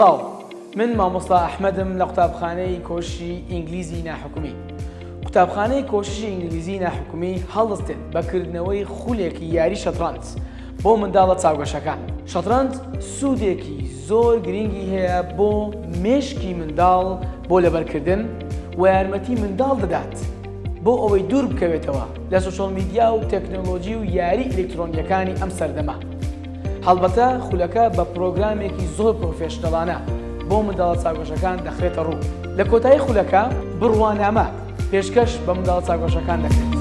سڵاو من مامۆستا ئەحمەدم لە قوتابخانەی کۆششی ئینگلیزی ناحکومی قوتابخانەی کۆششی ئینگلیزی ناحکومی هەڵدەستێت بە کردنەوەی خولێکی یاری شەتڕەنج بۆ منداڵە چاوگەشەکان شەتڕەنج سوودێکی زۆر گرینگی هەیە بۆ مێشکی منداڵ بۆ لەبەرکردن و یارمەتی منداڵ دەدات بۆ ئەوەی دوور بکەوێتەوە لە social media و تەکنۆلۆجی و یاری ئەلکترۆنیەکانی ئەم سەردەمە. هەڵبەتە خولەکە بە پرۆگرامێکی زۆر professional انە بۆ منداڵە چاوگەشەکان دەخرێتە ڕوو. لە کۆتایی خولەکە بڕوانامە پێشکەش بە منداڵە چاوگەشەکان دەکرێت.